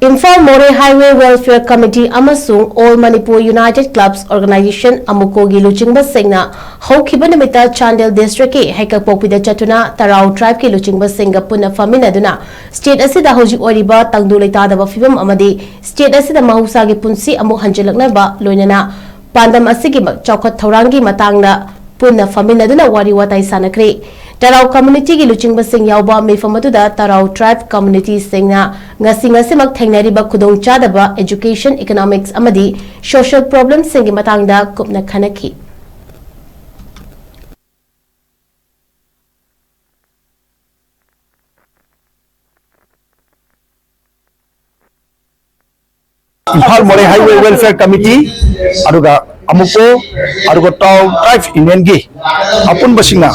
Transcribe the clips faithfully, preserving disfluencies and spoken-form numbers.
ꯏꯝꯐꯥꯜ ꯃꯣꯔꯦ highway welfare committee ꯑꯃꯁꯨꯡ all Manipur United ꯀ꯭ꯂꯕꯁ organisation, ꯑꯃꯨꯀꯣꯒꯤ ꯂꯨꯆꯤꯡꯕꯁꯤꯡꯅ ꯍꯧꯈꯤꯕ ꯅꯨꯃꯤꯠꯇ ꯆꯥꯟꯗꯦꯜ ꯗꯤꯁꯇ꯭ꯔꯤꯛꯀꯤ ꯍꯩꯀꯛꯄꯣꯛꯄꯤꯗ ꯆꯠꯇꯨꯅ ꯇꯔꯥꯎ ꯇ꯭ꯔꯥꯏꯕꯀꯤ ꯂꯨꯆꯤꯡꯕꯁꯤꯡꯒ ꯄꯨꯟꯅ ꯐꯝꯃꯤꯟꯅꯗꯨꯅ ꯁ꯭ꯇꯦꯠ ꯑꯁꯤꯗ ꯍꯧꯖꯤꯛ ꯑꯣꯏꯔꯤꯕ ꯇꯪꯗꯨ ꯂꯩꯇꯥꯗꯕ ꯐꯤꯕꯝ ꯑꯃꯗꯤ ꯁ꯭ꯇꯦꯠ ꯑꯁꯤꯗ ꯃꯍꯧꯁꯥꯒꯤ ꯄꯨꯟꯁꯤ ꯑꯃꯨꯛ ꯍꯟꯖꯤꯜꯂꯛꯅꯕ, ꯂꯣꯏꯅꯅ ꯄꯥꯟꯗꯝ ꯑꯁꯤꯒꯤ ꯆꯥꯎꯈꯠ ꯊꯧꯔꯥꯡꯒꯤ ꯃꯇꯥꯡꯗ ꯄꯨꯟꯅ ꯐꯝꯃꯤꯟꯅꯗꯨꯅ ꯋꯥꯔꯤ ꯋꯥꯇꯥꯏ ꯁꯥꯟꯅꯈ꯭ꯔꯦ꯫ ꯇꯔꯥꯎ ꯀꯝꯃ꯭ꯌꯨꯅꯤꯇꯤꯒꯤ ꯂꯨꯆꯤꯡꯕꯁꯤꯡ ꯌꯥꯎꯕ ꯃꯤꯐꯝ ꯑꯗꯨꯗ ꯇꯔꯥꯎ ꯇ꯭ꯔꯥꯏꯕ ꯀꯝꯃ꯭ꯌꯨꯅꯤꯇꯤꯁꯤꯡꯅ ꯉꯁꯤ ꯉꯁꯤꯃꯛ ꯊꯦꯡꯅꯔꯤꯕ ꯈꯨꯗꯣꯡꯆꯥꯗꯕ, ꯑꯦꯖꯨꯀꯦꯁꯟ, ꯏꯀꯣꯅꯣꯃꯤꯛꯁ ꯑꯃꯗꯤ ꯁꯣꯁꯤꯌꯦꯜ ꯄ꯭ꯔꯣꯕ꯭ꯂꯦꯝꯁꯤꯡꯒꯤ ꯃꯇꯥꯡꯗ ꯀꯨꯞꯅ ꯈꯟꯅꯈꯤ꯫ ꯏꯝꯐꯥꯜ ꯃꯣꯔꯦ ꯍꯥꯏꯋꯦ ꯋꯦꯜꯐꯤꯌꯔ ꯀꯃꯤꯇꯤ, ꯑꯗꯨꯒ ꯑꯃꯨꯛꯀꯣ, ꯑꯗꯨꯒ ꯇꯥꯎ ꯇ꯭ꯔꯥꯏꯕ ꯌꯨꯅꯤꯌꯟꯒꯤ ꯑꯄꯨꯟꯕꯁꯤꯡꯅ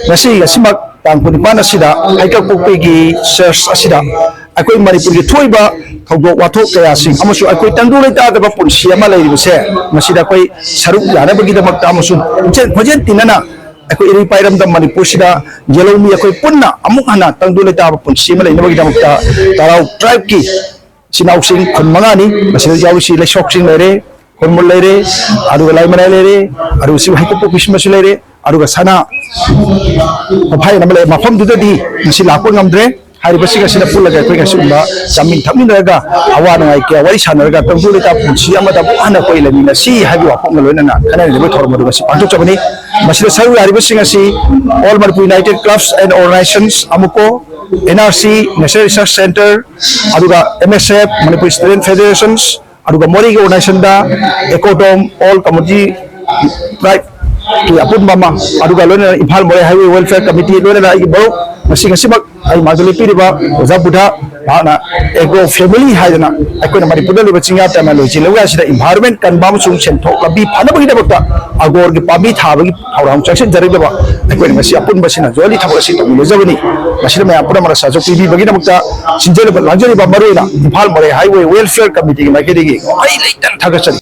ꯉꯁꯤ, ꯉꯁꯤꯃꯛ ꯇꯥꯡ ꯀꯨꯟꯅꯤꯄꯥꯟ ꯑꯁꯤꯗ ꯍꯩꯀꯛꯄꯣꯛꯄꯤꯒꯤ ꯆꯔꯆ ꯑꯁꯤꯗ ꯑꯩꯈꯣꯏ ꯃꯅꯤꯄꯨꯔꯒꯤ ꯊꯣꯛꯏꯕ ꯊꯧꯗꯣꯛ ꯋꯥꯊꯣꯛ ꯀꯌꯥꯁꯤꯡ ꯑꯃꯁꯨꯡ ꯑꯩꯈꯣꯏ ꯇꯪꯗꯨ ꯂꯩꯇꯥꯗꯕ ꯄꯨꯟꯁꯤ ꯑꯃ ꯂꯩꯔꯤꯕꯁꯦ, ꯃꯁꯤꯗ ꯑꯩꯈꯣꯏ ꯁꯔꯨꯛ ꯌꯥꯅꯕꯒꯤꯗꯃꯛꯇ ꯑꯃꯁꯨꯡ ꯄꯨꯛꯆꯦꯜ ꯈꯣꯏꯖꯦꯜ ꯇꯤꯟꯅꯅ ꯑꯩꯈꯣꯏ ꯏꯔꯩ ꯄꯥꯏꯔꯝꯗꯝ ꯃꯅꯤꯄꯨꯔꯁꯤꯗ ꯌꯦꯜꯍꯧꯃꯤ ꯑꯩꯈꯣꯏ ꯄꯨꯟꯅ ꯑꯃꯨꯛ ꯍꯟꯅ ꯇꯪꯗꯨ ꯂꯩꯇꯥꯕ ꯄꯨꯟꯁꯤ ꯑꯃ ꯂꯩꯅꯕꯒꯤꯗꯃꯛꯇ ꯇꯔꯥꯎ ꯇ꯭ꯔꯥꯏꯕꯀꯤ ꯏꯆꯤꯟ ꯏꯅꯥꯎꯁꯤꯡ ꯈꯨꯟ ꯃꯉꯥꯅꯤ꯫ ꯃꯁꯤꯗ ꯌꯥꯎꯔꯤꯁꯤ ꯂꯩꯁꯣꯛꯁꯤꯡ ꯂꯩꯔꯦ, ꯈꯨꯔꯃꯨꯜ ꯂꯩꯔꯦ, ꯑꯗꯨꯒ ꯂꯥꯏꯃꯅꯥꯏ ꯂꯩꯔꯦ, ꯑꯗꯨꯒ ꯁꯤ ꯍꯩꯀꯨꯞꯄꯣꯛꯄꯤ ꯁꯤꯃꯁꯨ ꯂꯩꯔꯦ, ꯑꯗꯨꯒ ꯁꯅꯥ ꯃꯐꯥꯏ ꯑꯃ ꯂꯩ꯫ ꯃꯐꯝꯗꯨꯗꯗꯤ ꯉꯁꯤ ꯂꯥꯛꯄ ꯉꯝꯗ꯭ꯔꯦ꯫ ꯍꯥꯏꯔꯤꯕꯁꯤꯡ ꯑꯁꯤꯅ ꯄꯨꯜꯂꯒ ꯑꯩꯈꯣꯏ ꯉꯁꯤꯒꯨꯝꯕ ꯆꯥꯃꯤꯟ ꯊꯛꯃꯤꯟꯅꯔꯒ ꯑꯋꯥ ꯅꯨꯡꯉꯥꯏ ꯀꯌꯥ ꯋꯥꯔꯤ ꯁꯥꯟꯅꯔꯒ ꯇꯪꯗꯨ ꯂꯩꯇꯥ ꯄꯨꯟꯁꯤ ꯑꯃꯗ ꯑꯃꯨꯛ ꯍꯟꯅ ꯑꯩꯈꯣꯏ ꯂꯩꯃꯤꯟꯅꯁꯤ ꯍꯥꯏꯕꯒꯤ ꯋꯥꯐꯝꯒ ꯂꯣꯏꯅꯅ ꯈꯟꯅꯔꯤꯕ ꯊꯧꯔꯝ ꯑꯗꯨ ꯉꯁꯤ ꯄꯥꯡꯊꯣꯛꯆꯕꯅꯤ꯫ ꯃꯁꯤꯗ ꯁꯔꯨꯛ ꯌꯥꯔꯤꯕꯁꯤꯡ ꯑꯁꯤ All Manipur United Clubs and Organizations, ꯑꯃꯨꯀꯣ, N R C, National Research Centre, ꯑꯗꯨꯒ M S F, Manipur Student Federations, ꯑꯗꯨꯒ ꯃꯣꯔꯦꯒꯤ ꯑꯣꯔꯒꯅꯥꯏꯖꯦꯁꯟꯗ ꯑꯦꯀꯣꯇꯣꯝ, ꯑꯣꯜ ꯀꯝꯃꯨꯅꯤꯇꯤ ꯇ꯭ꯔꯥꯏꯕꯀꯤ ꯑꯄꯨꯟꯕ ꯑꯃ, ꯑꯗꯨꯒ ꯂꯣꯏꯅꯅ ꯏꯝꯐꯥꯜ ꯃꯣꯔꯦ ꯍꯥꯏꯋꯦ ꯋꯦꯜꯐꯤꯌꯔ ꯀꯃꯤꯇꯤ, ꯂꯣꯏꯅꯅ ꯑꯩꯒꯤ ꯃꯔꯨꯞ ꯉꯁꯤ, ꯉꯁꯤꯃꯛ ꯑꯩ ꯃꯥꯡꯗ ꯂꯦꯞꯄꯤꯔꯤꯕ ꯑꯣꯖꯥ ꯕꯨꯙ, ꯃꯍꯥꯛꯅ ꯑꯦꯒ꯭ꯔꯣ ꯐꯦꯃꯤꯂꯤ ꯍꯥꯏꯗꯅ ꯑꯩꯈꯣꯏꯅ ꯃꯅꯤꯄꯨꯔꯗ ꯂꯩꯕ ꯆꯤꯡꯌꯥ ꯇꯝꯌꯥ ꯂꯣꯏꯁꯤꯜꯂꯒ ꯑꯁꯤꯗ ꯏꯟꯚꯥꯏꯔꯣꯟꯃꯦꯟ ꯀꯟꯕ ꯑꯃꯁꯨꯡ ꯁꯦꯟꯊꯣꯛ ꯂꯝꯕꯤ ꯐꯅꯕꯒꯤꯗꯃꯛꯇ ꯑꯒꯣꯔꯒꯤ ꯄꯥꯝꯕꯤ ꯊꯥꯕꯒꯤ ꯊꯧꯔꯥꯡ ꯆꯪꯁꯤꯟꯖꯔꯛꯂꯤꯕ ꯑꯩꯈꯣꯏꯅ ꯉꯁꯤ ꯑꯄꯨꯟꯕꯁꯤꯅ ꯖꯣꯏꯟꯂꯤ ꯊꯕꯛ ꯑꯁꯤ ꯇꯧꯃꯤꯟꯅꯖꯕꯅꯤ꯫ ꯃꯁꯤꯗ ꯃꯌꯥꯝ ꯄꯨꯝꯅꯃꯛꯅ ꯁꯍꯖꯣꯛ ꯄꯤꯕꯤꯕꯒꯤꯗꯃꯛꯇ ꯁꯤꯟꯖꯔꯤꯕ ꯂꯥꯡꯖꯔꯤꯕ ꯃꯔꯨꯑꯣꯏꯅ ꯏꯝꯐꯥꯜ ꯃꯣꯔꯦ ꯍꯥꯏꯋꯦ ꯋꯦꯜꯐꯤꯌꯔ ꯀꯃꯤꯇꯤꯒꯤ ꯃꯥꯏꯀꯩꯗꯒꯤ ꯋꯥꯍꯩ ꯂꯩꯇꯅ ꯊꯥꯒꯠꯆꯔꯤ꯫